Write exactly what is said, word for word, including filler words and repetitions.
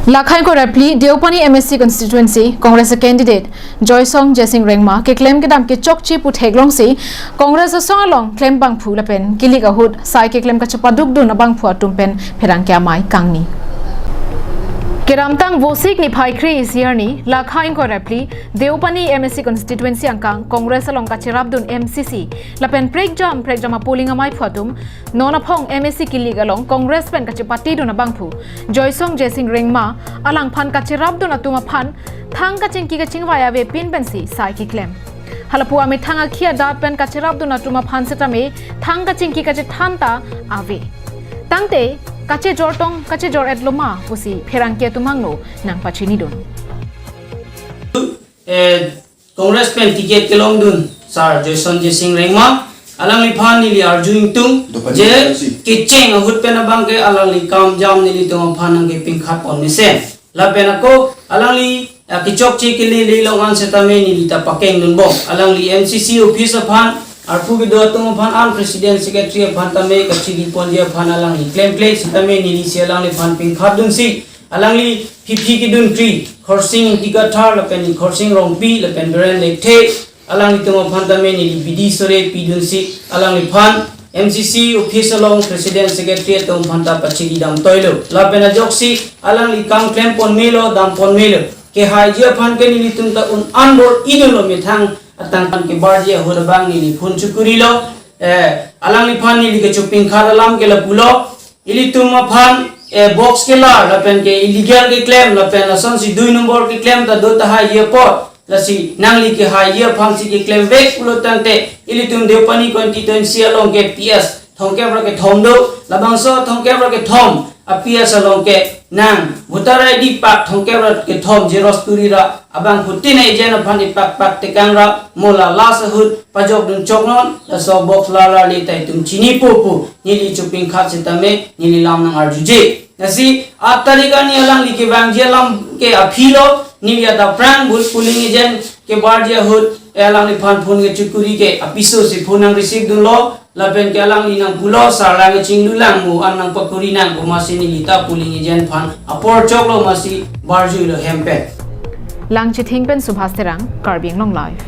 Lakhain ko repli Deopani M A C constituency Congress candidate Joysong Jesing Rengma keklem kedam kechokche pu theklongsi Congress asong along klembangphu lapen kilik ahut sai keklem kachepadukdun abangphu atum pen pherangke amei kangni. Kedamtang Vosik niphai kre isi arni Lakhain ko repli Deopani M A C constituency angkang Congress along kacherapdun M C C lapen prekjam prekjam apoling ameiphu atum non aphong M A C kilik along Congress pen kachepatidun abangphu Joysong Jesing Rengma alangphan kacherapdun atum aphan thang kachingki kachingvai avepin pensi sai keklem. Halapu amethang akhi adat pen kacherapdun atum aphan setame thang kachingki kachethanta ave. Tangte kachejor tong kachejor-etloma pusi pherangke atum angno nangpachinidun. Eh, Congress pen ticket kelongdun Sir Joysong Jesing Rengma, alangliphan neli arju ingtung je kecheng ahut pen abangke alangli kam jam nelitum aphan nangkepinkhat pon mesen. Lapen ako alangli, ah, kechokche kelele long an setame neli ta pakengdunbom. Alangli M C C office aphan, arpu kedo atum aphan an president secretary aphan tame kachiri ponji aphan alangli klemkle setame nelisi alangliphan pinkhatdunsi alangli phiphi kedun tri, Khorsing Ingti Kathar lapen Khorsing Rongpi lapen Biren Lekthe, alanglitum aphan tame neli bidi sore pidunsi alangliphan M C C office along president secretary atum aphan ta pachiri damtoilo. Lapen ajoksi alangli kam klem pon melo, dam pon melo. Kehaiji aphan ke nelitum ta un-an bor-idunlo, methang atang aphan kebarji ahut abang neli phone chukurilo. Eh, alangliphan neli kechopinkhat alam ke lapulo. Ilitum aphan, eh, box kelar lapen ke illegal keklem lapen lasonsi dui nombor keklem ta do tahai ye apot. Lasi nangli kehaiji aphansi keklemvek pulo tangte ilitum Deopani constituency along ke P S thomkep ra kethom do, labangso thomkep ra kethom a P S along ke nang voter I D pak thomkep ra kethom xerox turi ra abangphutin agent aphan ipak pak tekang ra mo la last ahut pajokdun choknon, laso box larlarle ta itum chini pupu neli chopinkhat setame neli lam nang arjuje. Lasi aat tarik arni alangli kevangji alam ke aphilo, neli adap prang booth polling agent kebarji ahut, eh, alangliphan phone kechukuri ke apiso si phone nang receive dunlo, lapen ke alangli nangpulo, sir lang kechinglu lang mo an nangpakuri nang, komatsi neli ta polling agent aphan apor choklo, amatsi barjuilo hem pen. Langchithing pen Subhas Terang, Karbi Anglong Live.